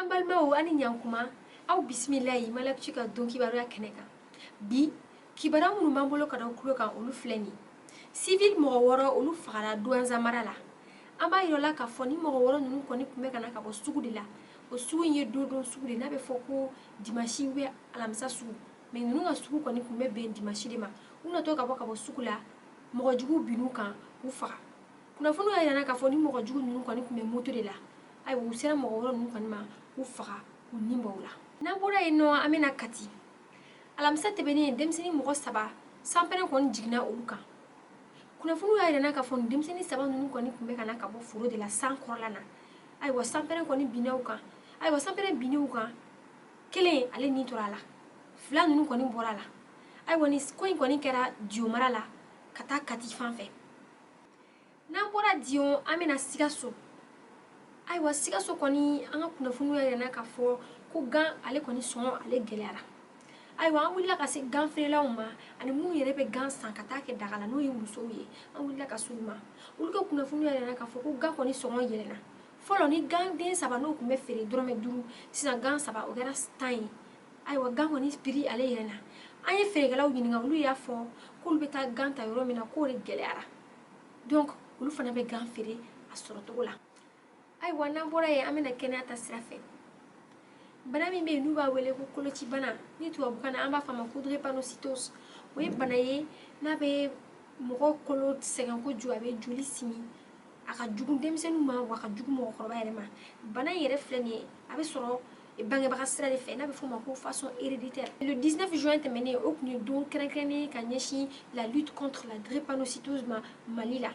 An balimaw, ani ɲankuma. Aw bisimila yi Maliactu ka don kibaruya kɛnɛ kan. Bi kibaruya minnu b'an bolo ka da kulo kan, olu filɛ nin: civil mɔgɔ 6, olu fagara Douentza mara la. An b'a yira la k'a fɔ ni mɔgɔ 6 ninnu kɔni tun bɛ ka na ka bɔ sugu de la. O sugu in ye don sugu de n'a bɛ fɔ ko dimanche ou alamisa sugu, mais ninnu ka sugu kɔni tun bɛ bɛn dimanche de ma. U natɔ ka bɔ sugu la, mɔgɔ juguw binn'u kan k'u faga. Kunnafoniw y'a yira k'a fɔ ni mɔgɔ jugu ninnu kɔni tun bɛ moto de la. Ayiwa, u sera mɔgɔ 6 ninnu kɔni ma k'u faga, k'u ni bɔ u la. N'an bɔra yen nɔ, an bɛna Kati. Alamisa tɛmɛnen, denmisɛnnin mɔgɔ 3, sanpɛrɛn kɔni jiginna olu kan. Kunnafoniw y'a yira k'a fɔ nin denmisɛnnin 3 ninnu kɔni tun bɛ ka na ka bɔ foro de la san kɔrɔla na. Ayiwa, sanpɛrɛn kɔni binna u kan. Ayiwa, sanpɛrɛn binnen u kan, kelen ale ni tora a la, fila ninnu kɔni bɔra a la. Ayiwa, nin ko in kɔni kɛra Diyo mara la ka taa Kati fan fɛ. N'an bɔra Diyo, an bɛna Sikaso. Ayiwa, Sikaso kɔni, an ka kunnafoniw y'a yira k'a fɔ ko gan ale kɔni sɔngɔ ale gɛlɛyara. Ayiwa, an wulila ka se gan feerelaw ma ani minnu yɛrɛ bɛ gan san ka taa kɛ daga la, n'o ye musow ye. An wulila ka s'olu ma. Olu ka kunnafoniw y'a yira k'a fɔ ko gan kɔni sɔngɔ yɛlɛnna. Fɔlɔ, ni gan den 3 n'o tun bɛ feere dɔrɔmɛ 5, sisan gan 3 o kɛra 10 ye. Ayiwa, gan kɔni prix ale yɛlɛnna. An ye feerekɛlaw ɲininka, olu y'a fɔ k'olu bɛ taa gan ta yɔrɔ min na, k'o de gɛlɛyara, donc olu fana bɛ gan feere a sɔrɔ cogo la. Ayiwa, n'an bɔra yen, an bɛna kɛnɛya ta sira fɛ. Bana min bɛ yen n'u b'a wele ko kolocibana, ni tubabukan na an b'a fɔ a ma ko drépanocytose, o ye bana ye n'a bɛ mɔgɔ kolo sɛgɛn kojugu, a bɛ joli simi. A ka jugu denmisɛnninw ma, wa a ka jugu mɔgɔkɔrɔba yɛrɛ ma. Bana in yɛrɛ filɛ nin ye, a bɛ sɔrɔ bangebaga sira de fɛ, n'a bɛ f'o ma ko façon héréditaire. Le 19 juin tɛmɛnen, o tun ye don kɛrɛnkɛrɛnnen ye ka ɲɛsin la lutte contre la drépanocytose ma Mali la.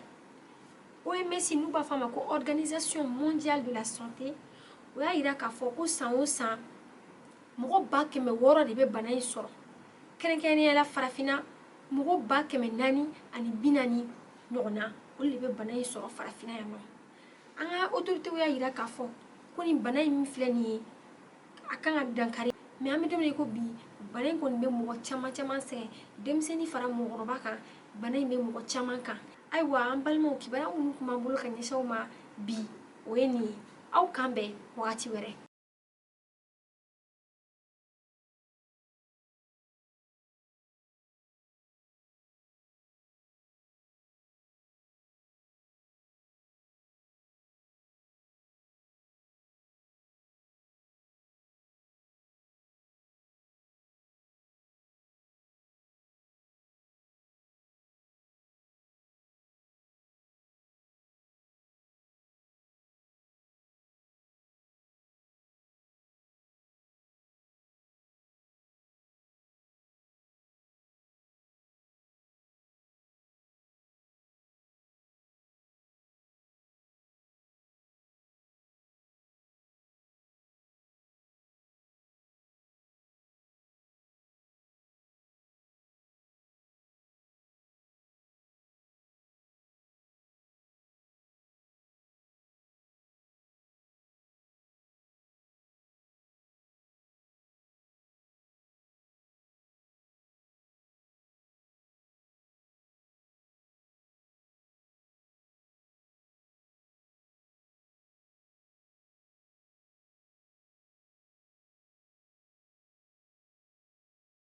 OMS, n'u b'a fɔ a ma ko Organisation mondiale de la santé, o y'a yira k'a fɔ ko san o san, mɔgɔ 600 000 de bɛ bana in sɔrɔ. Kɛrɛnkɛrɛnnenya la, farafinna, mɔgɔ 440 000 ɲɔgɔn na, olu de bɛ bana in sɔrɔ farafinna yan nɔ. An ka autorités y'a yira k'a fɔ ko nin bana in min filɛ nin ye, a kan ka dankari, mais an bɛ don min na i ko bi, bana in kɔni bɛ mɔgɔ caman caman sɛgɛn, denmisɛnnin fara mɔgɔkɔrɔba kan, bana in bɛ mɔgɔ caman kan. Ayiwa, an balimaw, kibaruya minnu tun b'an bolo ka ɲɛsin aw ma bi, o ye nin ye. Aw kan bɛn wagati wɛrɛ.